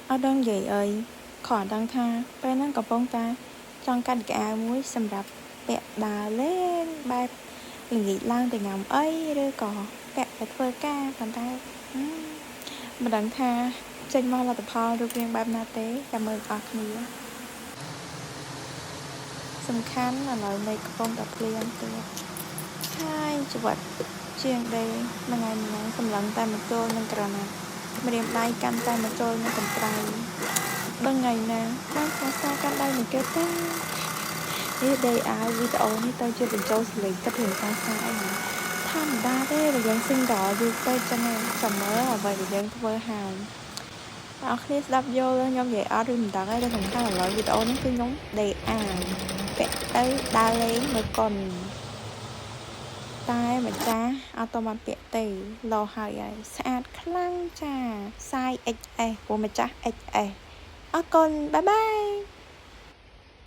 អត់ដឹងនិយាយអីគ្រាន់ដឹងថាពេលហ្នឹងកំពុងតែចង់កាត់ខោអាវមួយសម្រាប់ពាក់ដើរលេងបែបល្ងាចឡើងទៅញ៉ាំអីឬក៏ពាក់ទៅធ្វើការប៉ុន្តែមិនដឹងថាចេញមកលទ្ធផលរូបរាងបែបណាទេចាំមើលបងប្អូនគ្នាសំខាន់ឥឡូវមេឃកំពុងតែភ្លៀងទៀតហើយជីវិតជាងដេមួយថ្ងៃមួយថ្ងៃសម្លឹងតែមកចូលនឹងក្រណាត់ម្រាមដៃកាន់តែមកចូលនឹងកន្ត្រៃដឹងថ្ងៃណាបានសរសើរកាន់ដៃនឹងគេទេនេះដេអាវវីដេអូនេះទៅជាបញ្ចូលសលេងគិតរឿងសង្សារអីហ្នឹងធម្មតាទេបើយើង single យូរពេកចឹងឯងចាំមើលអ្វីដែលយើងធ្វើហើយអ្នកគ្នាស្ដាប់យល់ខ្ញុំនិយាយអត់ឬមិនដឹង ឯងតែសំខាន់ឥឡូវវីដេអូនេះគឺខ្ញុំដេអាវពាក់ទៅដើរលេងមើលកុនតែម្ចាស់អត់តបានពាក់ទេលោហើយហើយស្អាតខ្លាំងចា size XS ព្រោះម្ចាស់ XS អរគុណ bye bye.